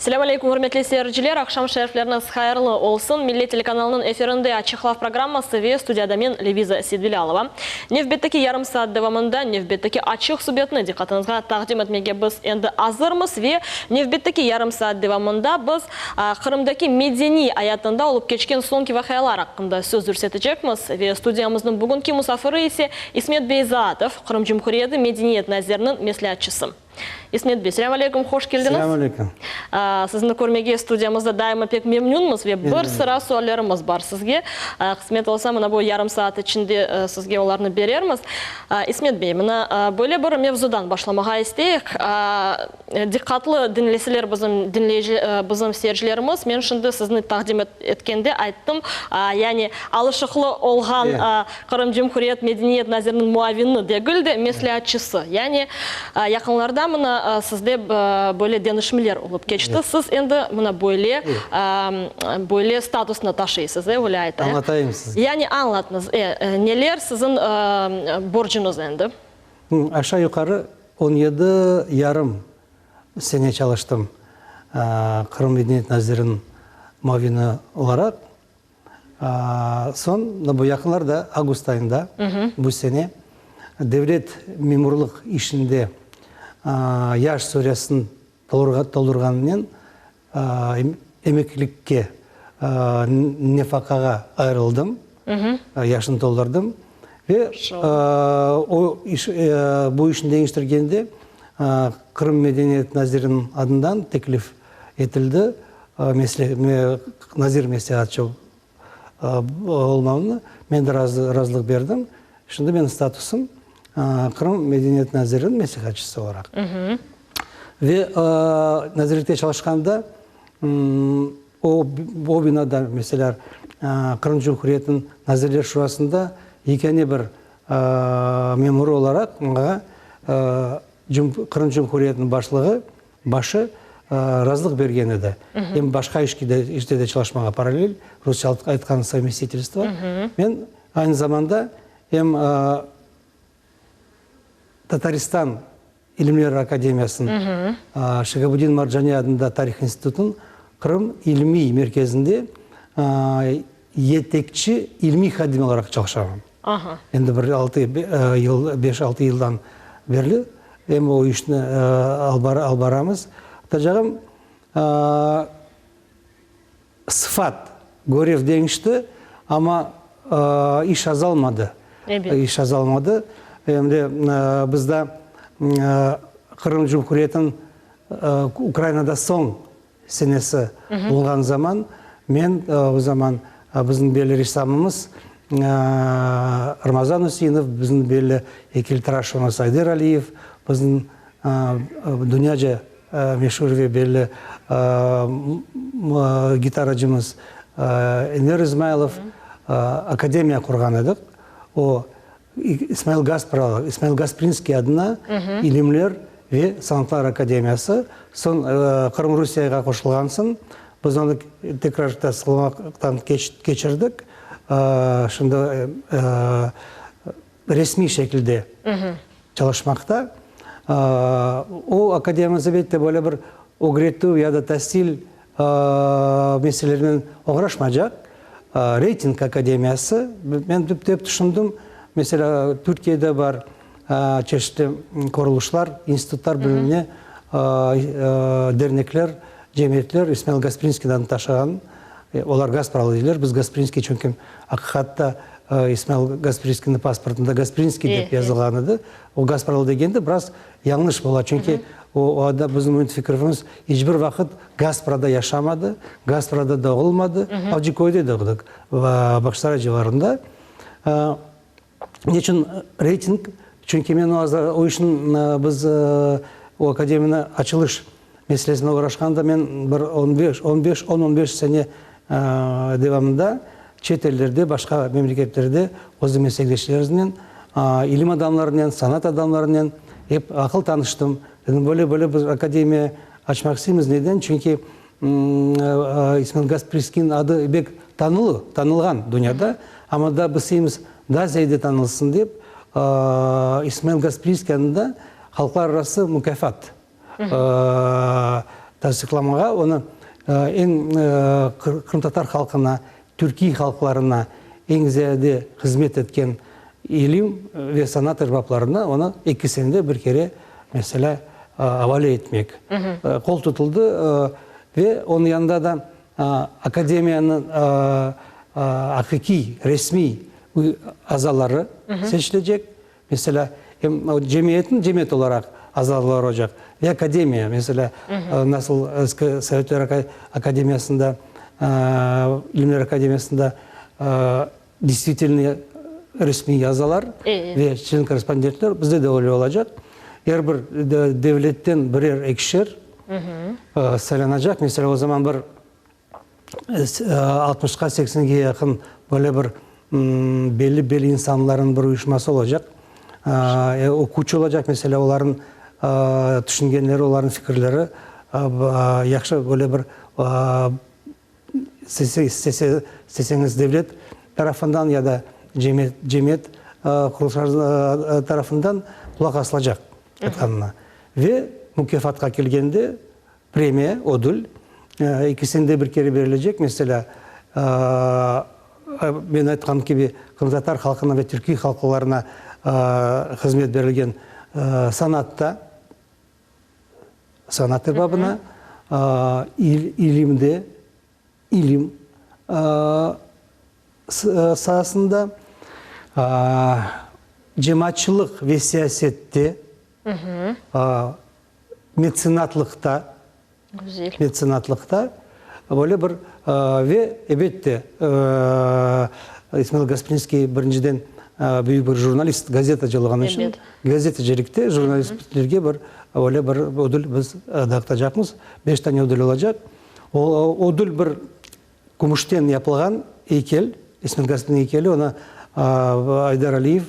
Selâm aleykum, ürmetli seyirciler! Aqşam şerifleriñiz hayırlı olsun! Millet telekanalınıñ efirinde Açıq laf programması ve studiyada men, Leviza Seydbilâlova. Nevbetteki yarım saat devamında nevbetteki açıq subetni diqqatıñızğa taqdim etmege biz endi azırmız ve nevbetteki yarım saat devamında biz Qırımdaki medeniy ayatında olıp keçken soñki vaqialar aqqında söz yürsetecekmiz ve studiyamıznıñ bugünki musafiri ise İsmet bey Zaatov, Qırım Cumhuriyeti Medeniyet naziriniñ mesleatçısı. İsmet bey, selâm aleyküm, hoş keldiñiz. Selâm aleyküm. Sizni körmege studiyamızda daima pek memnünmiz ve bir sıra suallerimiz bar sizge. Qısmet olsa, mına bu yarım saat içinde sizge olarnı berermiz. İsmet bey, mına böyle bir mevzudan başlamağa isteyik. Diqqatlı diñleseler bizim diñleyici, bizim seyircilerimiz, men şimdi sizni taqdim etkende ayttım, yani alışıqlı olğan Qırım Cumhuriyet Medeniyet naziriniñ muavini degil de, mesleatçısı. Yani yaqınlarda mına sizde böyle deñişmeler olıp keçti. Siz endi mına böyle, böyle statusnı taşıysız, e, öyle aytayıq. Añlatayım sizge. Yani añlatıñız, e, neler siziñ borcuñız endi? Aşağı-yuqarı 17 yarım sene çalıştım Qırım medeniyet naziriniñ muavini olaraq. Soñ, bu yaqınlarda, avgust ayında bu sene devlet memurlıq işinde yaş sürесini toldurğanınen Emeklilikke, nefaqağa ayırıldım, yaşını toldurdım ve o iş, bu işni deñiştirgende Qırım medeniyet naziriniñ adından teklif etildi, nazir mesleatçı olmamnı, men de razılıq berdim. Şimdi menim statusım Qırım medeniyet naziriniñ mesleatçısı olaraq. Ve nazirlikte çalışqanda o, o binada, meselâ, Qırım Cumhuriyetiniñ Nazirler Şurasında yekâne bir memurı olaraq maña Qırım Cumhuriyetiniñ başlığı, başı razılıq bergen edi. Em başqa işke de, işte de çalışmağa parallel, rusça aytqan sovmestitelstvo. Men aynı zamanda em Tataristan İlimler akademiyasınıñ Şihabüddin Marcani adında tarih institutınıñ Qırım ilmiy merkezinde yetekçi ilmiy hadim olaraq çalışamam. Endi bir altı yıl, beş-altı yıldan berli em o işni alıp baramız. Aytacağım, Sıfat, görev deñişti, amma iş azalmadı. İş azalmadı. Em de bizde Qırım Cumhuriyetiniñ Ukrainada soñ senesi bulunğan zaman, men o zaman bizim belli ressamımız Ramazan Üseinov, bizim belli eykeltıraşımız Ayder Aliyev, bizim dünyaca Meşur ve belli gitaracımız Enver İzmaylov akademiya qurğan edik. O, İsmail Gaspralı, İsmail Gasprinskiy adına İlimler ve sanatlar akademiyası. Soñ Qırım Rusiyege qoşulğan soñ biz onı tekrar tasdıqlamaqtan keçirdik. Şimdi resmiy şekilde çalışmaqta. O akademiyamız, elbette, böyle bir ögretüv ya da tasil meselelerinen oğraşmaycaq. Reyting akademiyası, men dep tüşündim, meselâ, Türkiyede bar çeşitli qurulışlar, institutlar, bilmem ne, dernekler, cemiyetler İsmail Gasprinskiyniñ adını taşığan, olar Gaspralı deyler, biz Gasprinskiy, çünki aqiqatta İsmail Gasprinskiyniñ pasportında Gasprinskiy dep yazılğan edi. O Gaspralı degende biraz yañlış bola, çünki o adam, bizim ümüt fikrimiz, iç bir vaqıt Gasprada yaşamadı, Gasprada doğulmadı, Avcıköyde doğdı, Bağçasaray civarında. Ne içün reyting? Çünki men o işniñ biz o akademiyanı açılış meselesine oğraşqanda men bir on beş, on beş, on, on beş sene devamında çet ellerde, başqa memleketlerde özüm meslekdeşlerimiznen, ilim adamlarınen, sanat adamlarınen ep aqıl tanıştım. Dedim, böyle, böyle biz akademiya açmaq isteymiz. Neden? Çünki İsmail Gasprinskiyniñ adı bek tanılı, tanılğan dünyada, amma da biz isteymiz daa ziyade tanılsın dep, İsmail Gasprinskiy adında halqlararası mukâfat. Tasdiqlamağa onı eñ qırımtatar halqına, türkiy halqlarına eñ ziyade hızmet etken ilim ve sanat erbaplarına onı eki senede bir kere, meselâ, avale etmek qol tutuldı. Ve onıñ yanında da akademiyanıñ aqiqiy, resmiy azaları seçilecek. Meselâ, em cemiyetniñ cemiyet olaraq azaları olacaq ve akademiya, meselâ, nasıl eski Sovetler akademiyasında, İlimler akademiyasında deystvitelnıy resmiy azalar ve çlen-korrespondentler, bizde de öyle olacaq. Er bir devletten birer, ekişer saylanacaq. Meselâ, o zaman bir Altmışqa, seksenge yaqın böyle bir belli-belli insanların bir uyuşması olacaq. O küç olacaq, meselâ, olarnıñ tüşüngenleri, olarnıñ fikirleri yahşı böyle bir isteseñiz devlet tarafından ya da cemiyet qurulışları tarafından qulaq asılacaq aytqanına. Ve mukâfatqa kelgende, Premiya, ödül, ekisinde bir kere berilecek. Meselâ, men aytqanım kibi, qırımtatar halqına ve türkiy halqlarına hızmet berilgen sanatta, sanat erbabına, ilimde, ilim saasında, cemaatçılıq ve siyasette, Metsenatlıqta, Güzel. Metsenatlıqta böyle bir ve ebette İsmail Gasprinskiy birinciden büyük bir jurnalist, gazetacı olğanı içün gazetecilikte jurnalistlerge bir öyle bir ödül biz dağıtacaqmız. Beş tane ödül olacaq. O ödül bir Kümüşten yapılğan eykel, İsmet Gasprinskiy eykeli, onı Aydar Aliyev,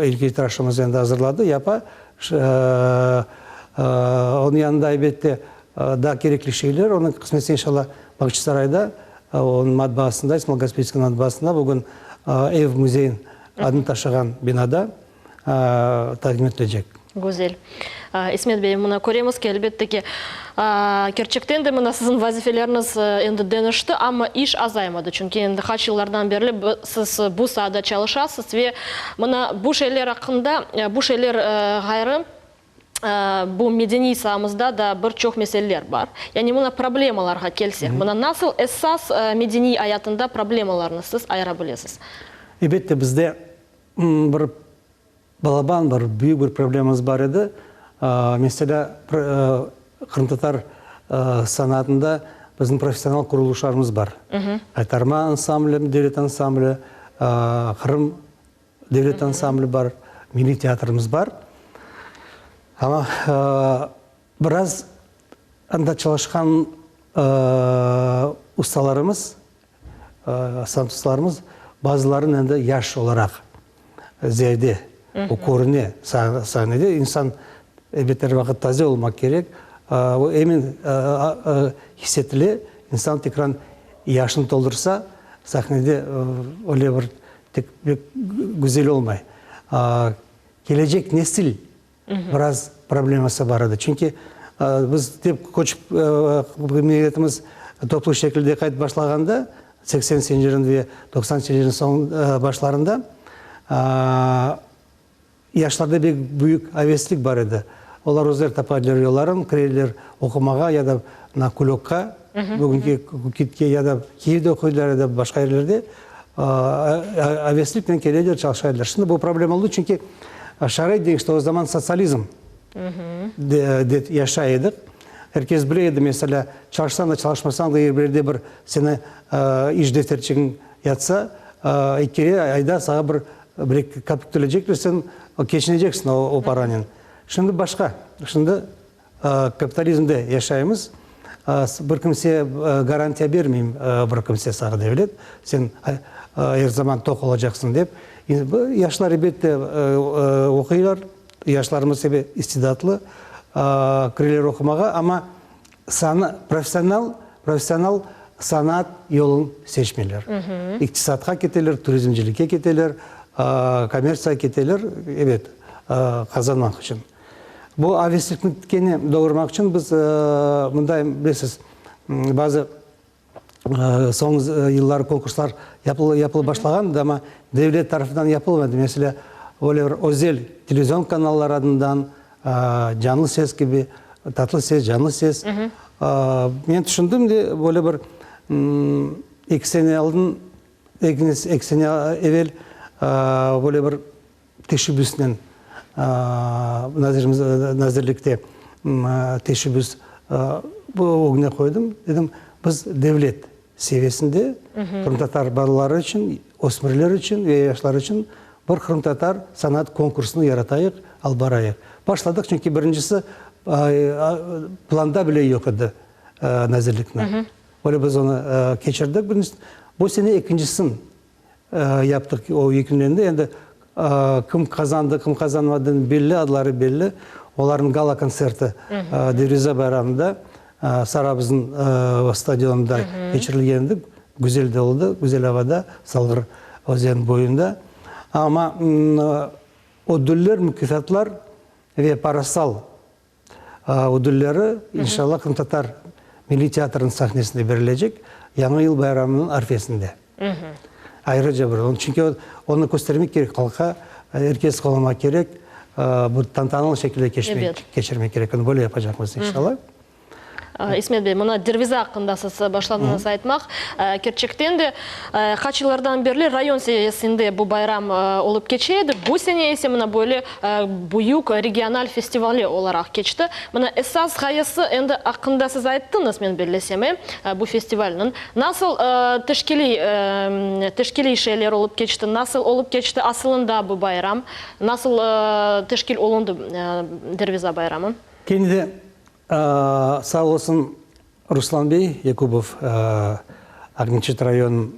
eykeltıraşımız endi azırladı, yapa. Onıñ yanında, elbette, daa kerekli şeyler, onı qısmetse, inşallah, Bağçasarayda, onıñ matbaasında, İsmail Gasprinskiyniñ matbaasında, bugün ev-müzeyin adını taşığan binada taqdim etilecek. Güzel. İsmet bey, mına köremiz ki, elbette ki, kerçekten de mına siziñ vazifeleriñiz endi deñişti, amma iş azaymadı. Çünki endi qaç yıllardan berli siz bu saada çalışasız ve mına bu şeyler aqqında, bu şeyler ğayrı, bu medeniy saamızda da bir çoq meseleler bar. Yani mına problemalarğa kelsek, mına nasıl esas medeniy ayatında problemalarnı siz ayıra bilesiz? Elbette, bizde bir Balaban bir, büyük bir problemamız bar edi. Meselâ, qırımtatar sanatında bizim professional qurulışlarımız bar. Qaytarma ansambli, devlet ansambli, Qırım devlet ansambli bar, milliy teatrımız bar. Amma biraz anda çalışqan ustalarımız Sanat ustalarımız bazılarınıñ endi yaş olaraq ziyade o körüne sahnede. İnsan elbette er vaqıt taze olmaq kerek. O emin his etile, insan tekrar yaşını toldursa, sahnede öyle bir tek pek güzel olmay. Kelecek nesil Biraz probleması bar edi. Çünki biz dep köçip milletimiz toplu şekilde qaytıp başlağanda, seksen senelerniñ ve doqsan senelerniñ soñ başlarında yaşlarda pek büyük aveslik bar edi. Olar özleri tapa ediler yolların, kire ediler oqumağa ya da na Kulökqa, bugünki Kukitke ya da Kiyevde oquydılar ya da başqa yerlerde. Avesliknen kele ediler, çalışa ediler. Şimdi bu problema oldı, çünki şarait deñişti, o zaman sotsializm de yaşay edik. Er kes bile edi, meselâ, çalışsañ da, çalışmasañ da, er bir yerde bir seni iş defterçigiñ yatsa, eki kere ayda saña bir bir eki kapik tölecekler, sen keçineceksiñ o paranen. Şimdi başqa, şimdi Kapitalizmde yaşaymız. Bir kimse garantiya bermey, bir kimse saña devlet, sen er zaman toq olacaqsıñ dep. Yaşlar elbette oquylar, yaşlarımız ebe istidatlı, kireler oqumağa, amma sanı professional, professional sanat yolun seçmeyler. İqtisatqa keteler, turizmcilikke keteler, kommertsiyağa keteler, ebet, qazanmaq içün. Bu aveslikni kene doğurmaq içün biz mınday, bilesiz, bazı soñ yılları konkurslar yapılıp başlağan edi, amma devlet tarafından yapılmadı. Meselâ, öyle bir özel televizion kanalları adından Canlı ses kibi, Tatlı ses, Canlı ses. Men tüşündim de, böyle bir eki sene aldın, eki sene evel böyle bir teşebbüsnen nazirlikte teşebbüs ögüne qoydım. Dedim, biz devlet seviyesinde qırımtatar balaları içün, ösmürler içün ve yaşlar içün bir qırımtatar sanat konkursını yaratayıq, alıp barayıq. Başladıq, çünki birincisi planda bile yoq edi nazirlikniñ. Öyle biz onı keçirdik birincisi. Bu sene ekincisin yaptıq, o yekünlendi. Endi kim qazandı, kim qazanmadı belli, adları belli. Olarnıñ gala kontserti Devriza bayramında Sarabuzıñ stadionında keçirilgen edi. Güzel de oldı, güzel avada, Salğır özen boyunda. Amma ödüller, mukâfatlar ve parasal Ödülleri, inşallah, Qırımtatar milliy teatrınıñ sahnesinde berilecek, Yañı yıl bayramınıñ arfesinde. Ayrıca bir, çünki onı köstermek kerek halqqa, er kes qullanmaq kerek, bu tantanalı şekilde keçirmek kerek, onı böyle yapacaqmız, inşallah. İsmet bey, mına Derviza aqqında siz başladıñız aytmaq. Kerçekten de, qaç yıllardan berli rayon seviyesinde bu bayram olıp keçe edi. Bu sene ise mına böyle büyük regional festivali olaraq keçti. Mına esas ğayesi endi aqqında siz ayttıñız, men bellesem, e, bu festivalniñ. Nasıl teşkiliy, teşkiliy şeyler olıp keçti, nasıl olıp keçti asılında bu bayram, nasıl teşkil olundı Derviza bayramı? Kene de Sağ olsun Ruslan bey Yakubov, Aqmescit rayon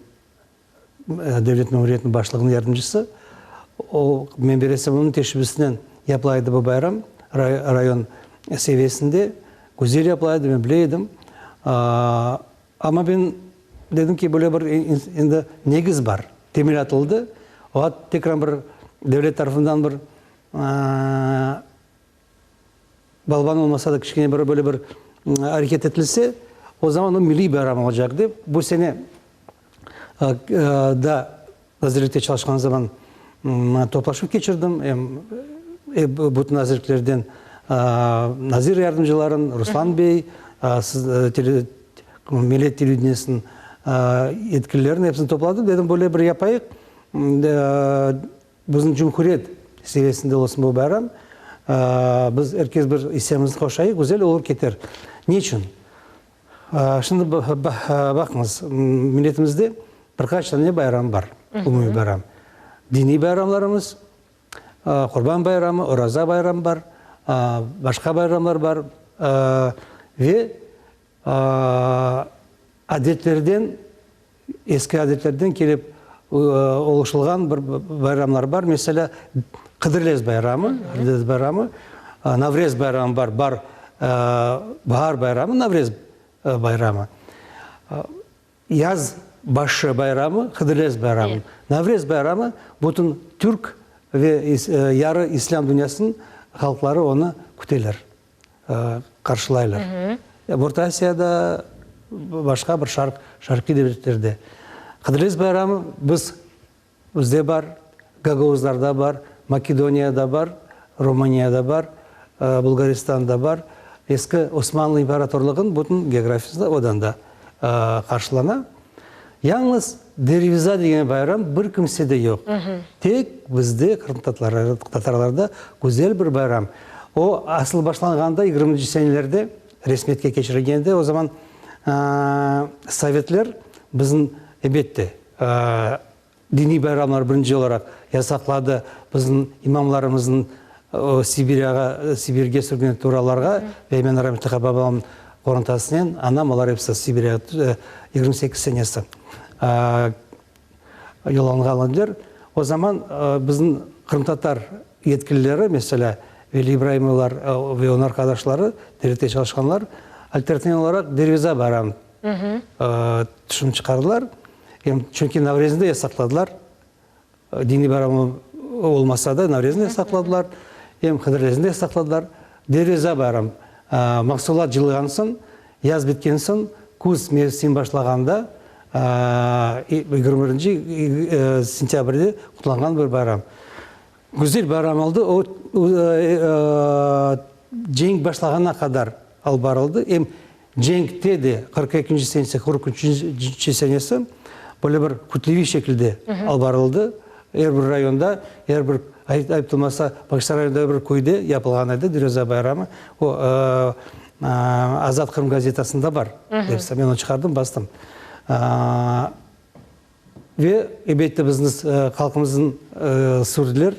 devlet memuriyetiniñ başlığınıñ yardımcısı. O, men bilesem, onıñ teşebbüsinen yapıla edi bu bayram rayon seviyesinde. Güzel yapıla edi, men bile edim. Amma men dedim ki, böyle bir endi negiz bar, temel atıldı. Oğa tekrar bir devlet tarafından bir Balaban olmasa da, kiçkene bir böyle bir areket etilse, o zaman o milliy bayram olacaq dep, bu sene da nazirlikte çalışqan zaman toplaşuv keçirdim, em bütün nazirliklerden nazir yardımcıların, Ruslan bey, Millet televideniyesiniñ yetkililerini episini topladım, dedim, böyle bir yapayıq, Bizim cumhuriyet seviyesinde olsun bu bayram. Biz er kes bir issemizni qoşayıq, güzel olur keter. Ne içün? Şimdi baqıñız, milletimizde bir qaç tane bayram bar, umumiy bayram. Diniy bayramlarımız, Qurban bayramı, Oraza bayramı bar, başqa bayramlar bar ve Adetlerden, eski adetlerden kelip oluşılğan bir bayramlar bar. Meselâ, Qıdırlez bayramı, Qıdırlez bayramı, Navrez bayramı bar, bar, baar bayramı, Navrez bayramı. Yaz başı bayramı, Qıdırlez bayramı. Navrez bayramı bütün türk ve yarı islâm dünyasınıñ halqları onı küteler. qarşılaylar. Orta Asiyada, başqa bir şarq, şarqiy devletlerde. Qıdırlez bayramı biz, bizde bar, gagauzlarda bar, Makedoniyada bar, Romaniyada bar, Bulgaristanda bar. Eski Osmanlı imperatorlığınıñ bütün geografiyasında odan da qarşılana. Yañlız Derviza degen bayram bir kimsede yoq. Tek bizde, qırımtatarlarda güzel bir bayram. O, asıl başlanğanda, yigirminci senelerde resmiyetke keçirilgende, o zaman sovetler bizim, elbette, diniy bayramlar birinci olaraq yasaqladı, bizim imamlarımıznıñ Sibiryağa, Sibirge sürgün etti Urallarğa ve men rahmetli babam qorantasınen, anam, olar episi Sibiryağa 28 senesi yollanğan ediler. O zaman bizim qırımtatar yetkilileri, meselâ, Veli İbraimovlar ve onıñ arqadaşları, devlette çalışqanlar, alternativ olaraq Derviza bayramı tüşünip çıqardılar. Em çünki Navrezni de yasaqladılar. Diniy bayramı olmasa da, Navrezni yasaqladılar, em Hıdırlezni yasaqladılar. Derviza bayram, mahsulat cıyılğan soñ, yaz bitken soñ, küz mevsimi başlağanda, 21-nci sentâbrde qutlanğan bir bayram. Güzel bayram oldı, o, cenk başlağanına qadar alıp barıldı. Em cenkte de, 42-nci senesi, 43-nci senesi böyle bir kütleviy şekilde alıp barıldı. Er bir rayonda, er bir, ayıp olmasa, Bağçasaray rayonında er bir köyde yapılğan edi Derviza bayramı. O, Azat Qırım gazetasında bar episi. Men onı çıqardım, bastım. Ve, elbette, bizni halqımıznıñ sürdüler,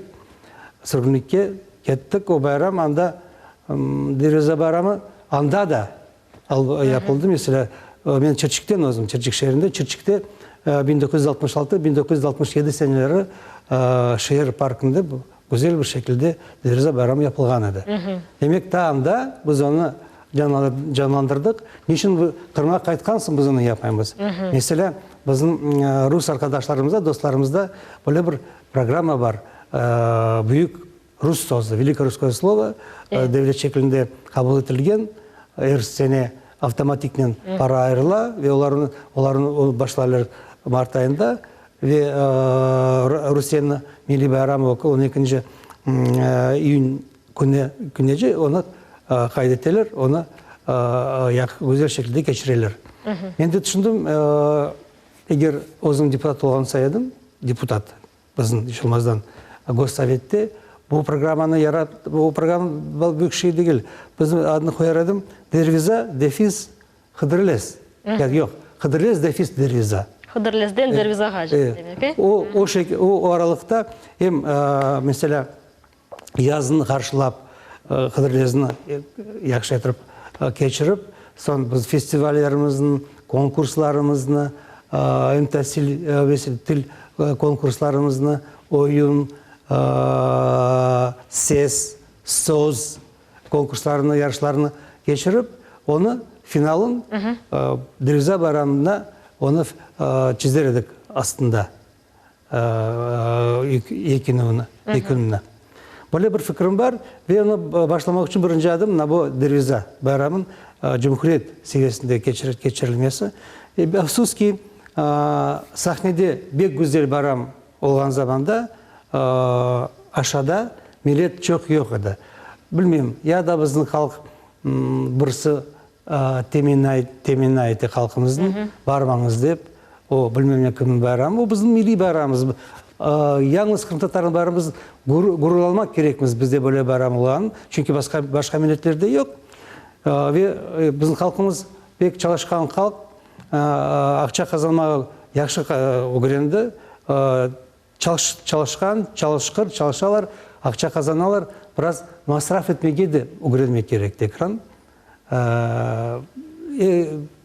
sürgünlikke kettik. O bayram anda, Derviza bayramı anda da yapıldı. Meselâ, men Çirçikten özüm, Çirçik şeerinde. Çirçikte 1966, 1967 seneleri şeer parkında güzel bir şekilde Derviza bayramı yapılğan edi. Demek, ta anda biz onı canlandırdıq. Niçün Qırımğa qaytqan soñ biz onı yapmaymız? Meselâ, bizim rus arqadaşlarımızda, dostlarımızda böyle bir programma bar, Büyük rus sözü, Veliko russkoye slovo, devlet şeklinde qabul etilgen, er sene avtomatiknen para ayırıla ve olar olarnı başlaylar mart ayında ve Rusiyeniñ milliy bayramı on ekinci iyün Künü, künece onı qayd eteler, onı güzel şekilde keçireler. Men de tüşündim, eger özüm deputat olğan olsa edim, deputat, bizim iç olmazdan Gossovette, bu programmanı yarat, bu programma büyük şey degil, bizim adını qoyar edim, Derviza defis Hıdırlez. Ya, yoq, Hıdırlez defis Derviza. Hıdırlezden Dervizağa demek, e? O, o şek, o aralıqta em, meselâ, Yaznı qarşılap, Hıdırlezni yahşı etip keçirip, soñ biz festivallerimizni, konkurslarımıznı, em tasil, til konkurslarımıznı, oyun, ses, söz konkurslarını, yarışlarını keçirip, onı finalın Derviza bayramında onı çizer edik astında. Yekünini. Böyle bir fikrim bar ve onı başlamaq içün birinci adım mına bu Derviza bayramın cumhuriyet seviyesinde keçirilmesi. Afsus ki, sahnede bek güzel bayram olğan zamanda aşağıda millet çoq yoq edi. Bilmeyim, ya da bizim halq birisi Temenna ete halqımıznı, barmañız dep, o, bilmem ne kimniñ bayramı, o bizim milliy bayramımız. Yañlız qırımtatarnıñ bayramı, biz gururlanmaq kerekmiz bizde böyle bayram olğanın, çünki başqa, başqa milletlerde yoq. Ve bizim halqımız pek çalışqan halq, aqça qazanmağa yahşı ögrendi. Çalışqan, çalışqır, çalışalar, aqça qazanalar, biraz masraf etmege de ögrenmek kerek tekrar.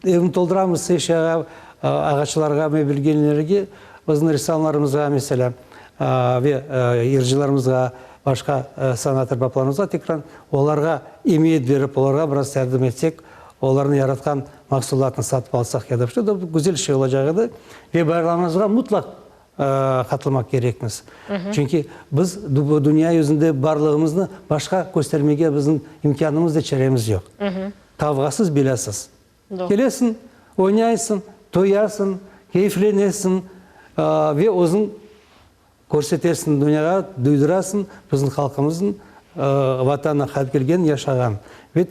Evni tolduramız eşyağa, ağaçlarğa, mebelgenlerge, bizim ressamlarımızğa, meselâ, ve yırcılarımızğa, başqa sanat erbaplarımızğa tekrar olarğa emiyet berip, olarğa biraz yardım etsek, olarnıñ yaratqan mahsulatını satıp alsaq ya da bir şey, güzel şey olacaq edi. Ve bayramımızğa mutlaq qatılmaq kerekmiz. Çünki biz bu dünya yüzünde barlığımıznı başqa köstermege bizim imkânımız da çaremiz yoq. Qavğasız, belâsız. Kelesiñ, oynaysıñ, toyasıñ, keyflenesiñ ve özüñ körsetesiñ dünyağa, duydurasıñ bizim halqımıznıñ Vatanına qaytıp kelgen, yaşağan. Ve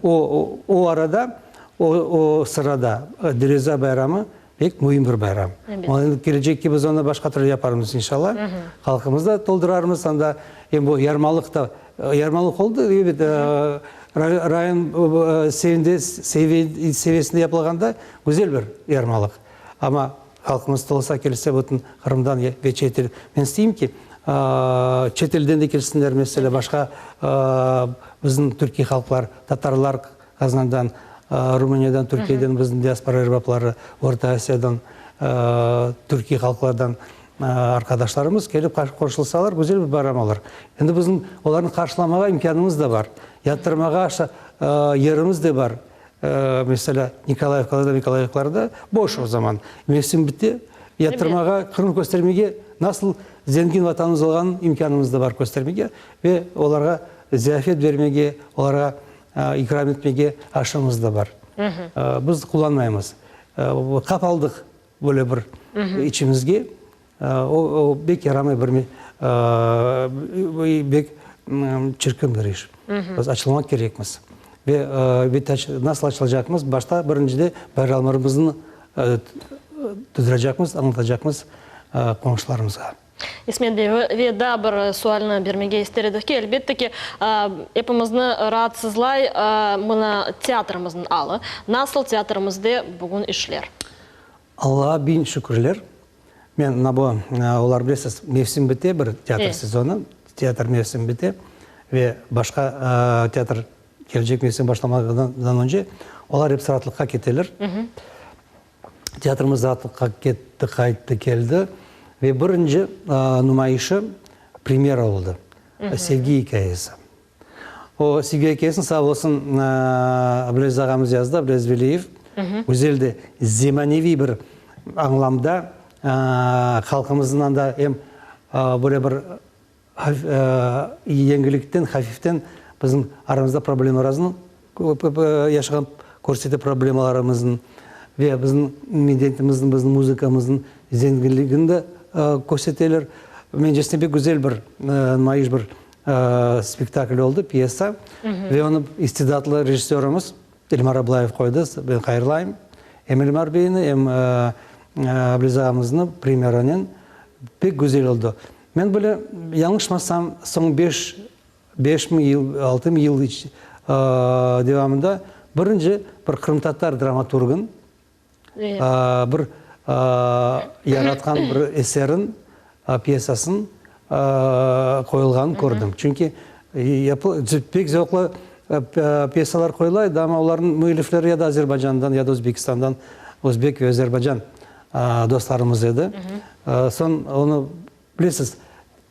o, o arada, o, o sırada Dereza bayramı Pek müim bir bayram. Onı kelecekke biz onı başqa türlü yaparmız inşalla. Halqımız da toldurarmız anda. Em bu yarmalıq da, yarmalıq oldı, ebet, rayon seviyesinde yapılğanda güzel bir yarmalıq. Amma halqımız tolsa kelse bütün Qırımdan ve çet el. Men isteyim ki, çet elden de kelsinler, meselâ, başqa bizim türkiy halqlar, tatarlar, Qazandan, Rumıniyadan, Türkiyeden bizim diaspora erbapları, Orta Asiyadan, türkiy halqlardan arqadaşlarımız kelip qoşulsalar, güzel bir bayram olur. Endi bizim olarnı qarşılamağa imkânımız da bar, yattırmağa yerimiz de bar. Meselâ, Nikolayevkalarda, Mikolayevkalarda boş o zaman. Mevsim bite, yattırmağa, Qırım köstermege, nasıl zengin vatanımız olğanın imkânımız da bar köstermege ve olarğa. ziyafet bermege, olarğa ikram etmege aşımız da bar. Biz qullanmaymız. Qapaldıq böyle bir içimizge. O, bek yaramay bir, bek çirkin bir iş. Biz açılmaq kerekmiz. Ve nasıl açılacaqmız? Başta, birincide bayramlarımıznı tüdüracaqmız, añlatacaqmız qonşularımızğa. İsmet bey, ve daa bir sualni bermege ister edik ki, elbette ki, epimizni raatsızlay mına teatrimizniñ alı. Nasıl teatrimizde bugün işler? Allağa biñ şükürler. Men mına bu, olar bilesiz, mevsim bite, bir teatr sezonı, teatr mevsimi bite ve başqa teatr kelecek mevsim başlamağından önce olar episi raatlıqqa keteler. Teatrımız raatlıqqa ketti, qayttı, keldi ve birinci numayışı premyera oldı, Sevgi ikâyesi. O Sevgi ikâyesini sağ olsun Ablâziz ağamız yazdı, Ablâziz Veliyev. Güzel de zemaneviy bir añlamda halqımıznıñ anda em böyle bir Yengillikten, hafiften bizim aramızda problemalarımıznı yaşağan körsete problemalarımıznı ve bizim medeniyetimizniñ, bizim muzıkamıznıñ zenginligini de körseteler. Mencesine pek güzel bir numayış, bir spektakl oldı, pyesa. Ve onı istidatlı rejissörımız Elmar Ablayev qoydı. Ben hayırlayım em Elmar beyni, em Abliz ağamıznı premyeranen. Pek güzel oldı. Men böyle, yañlışmasam, soñ beş, beşmi yıl, altımı yıl devamında birinci bir qırımtatar dramaturgın bir yaratqan bir eserin, pyesasın qoyulğanın kördim. Çünki pek zevqlı pyesalar qoyula edi, amma olarnıñ müellifleri ya da Azerbaycandan, ya da Özbekistandan, özbek ve azerbaycan dostlarımız edi. Soñ onı, bilesiz,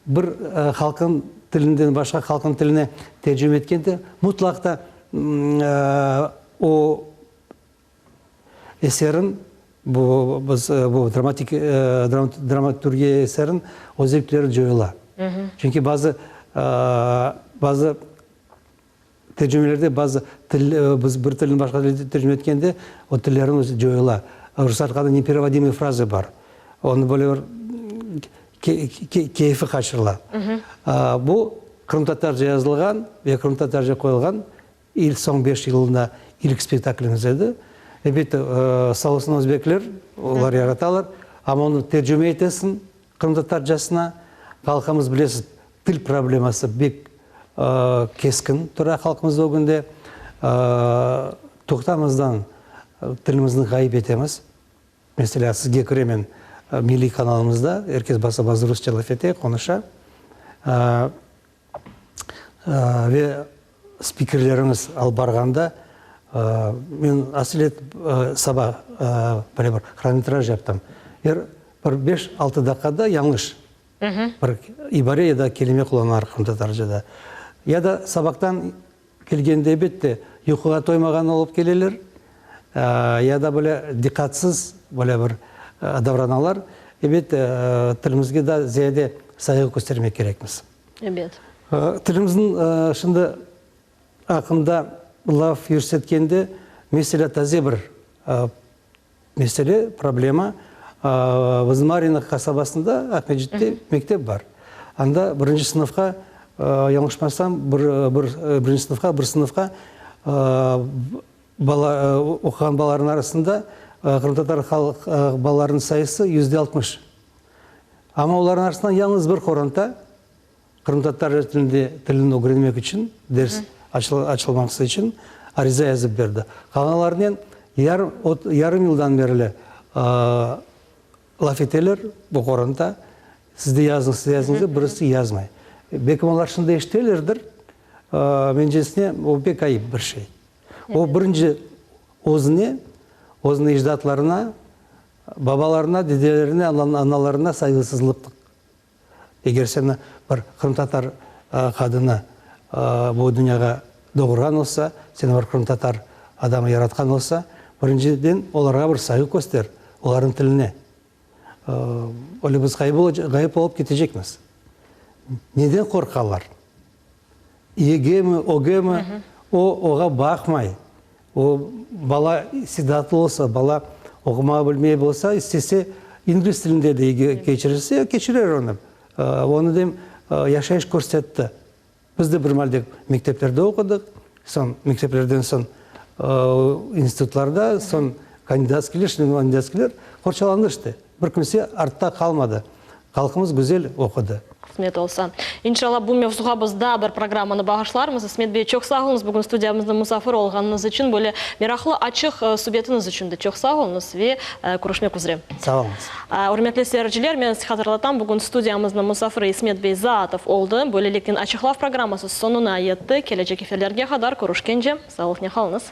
bir halqnıñ tilinden başqa halqnıñ tiline tercime etkende, mutlaq da o eserin, bu biz bu dramatik dramaturgiya eserin özellikleri coyula. Çünki bazı bazı Tercümelerde bazı til, biz bir tilni başqa tilge tercüme etkende, o tillerniñ özü coyula. Ruslar aytqanda neperevodimıy fraza bar. Onı böyle bir keyfi qaçırıla. Bu qırımtatarca yazılğan ve qırımtatarca qoyulğan ilk soñ beş yılında ilk spektaklimiz edi. Elbette, sağ olsun özbekler, olar yaratalar, amma onı tercüme etesiñ Qırımtatarcasına halqımız, bilesiz, til probleması bek keskin tura halqımız ögünde. Toqtamızdan tilimizni ğayıp etemiz. Meselâ, sizge köre men milliy kanalımızda er kes basa-bas rusça laf ete, qonuşa. Ve spikerlerimiz alıp barğanda, men asıl saba böyle bir hronometraj yaptım. Er bir beş-altı daqqada yañlış bir ibare ya da kelime qullanalar qırımtatarcada. Ya da sabaqtan kelgende, elbette, yuquğa toymağan olıp keleler, ya da böyle diqqatsız böyle bir davranalar. Elbette, tilimizge daa ziyade sayğı köstermek kerekmiz. Ebet. Tilimizniñ şimdi aqqında laf yürsetkende, mesele taze bir mesele, problema. Bizim Maryino qasabasında, Aqmescitte mektep bar. Anda birinci sınıfqa, yañlışmasam, bir, bir, birinci sınıfqa, bir sınıfqa bala, oquğan balalarnıñ arasında qırımtatar halq balalarınıñ sayısı %60. Amma olarnıñ arasından yalıñız bir qoranta qırımtatar tilinde tilini ögrenmek içün, ders açılması içün ariza yazıp berdi. Qalğanlarınen yarım yıldan berli laf eteler bu qoranta, siz de yazıñız, siz de yazıñız dep, birisi yazmay. Belki olar şimdi eşitelerdir, mencesine o pek ayıp bir şey. O birinci özüne, özüniñ ecdatlarına Babalarına, dedelerine, analarına sayğısızlıqtır. Eger seni bir qırımtatar qadını bu dünyağa doğurğan olsa, seni bir qırımtatar adamı yaratqan olsa, birinciden olarğa bir sayğı köster, olarnıñ tiline. Öyle biz ğayıp olıp ketecekmiz. Neden qorqalar? Yegemi, ögemi, o oğa baqmay. O bala istidatlı olsa, bala oqumağa bilmey bolsa, istese ingliz tilinde de yege keçirirse, keçirer onı. Onı dem yaşayış körsetti. Biz de bir malde mekteplerde oqudıq, soñ mekteplerden soñ institutlarda, soñ kandidatskiyler, şimdi kandidatskiyler qorçalanıştı. Bir kimse artta qalmadı. Halqımız güzel oqudı. Qısmet olsa. İnşallah, bu mevzuğa biz daa bir programmanı bağışlarmız. İsmet bey, çoq sağ oluñız bugün studiyamızda musafir olğanıñız içün, böyle meraqlı, açıq subetiñiz içün de çoq sağ oluñız ve körüşmek üzre. Sağ oluñız. Ürmetli seyirciler, men sizge hatırlatam, bugün studiyamıznıñ musafiri İsmet bey Zaatov oldı. Böyleliknen Açıqlav programması soñuna yetti. Kelecek efirlerge qadar körüşkence, sağlıqnen qalıñız.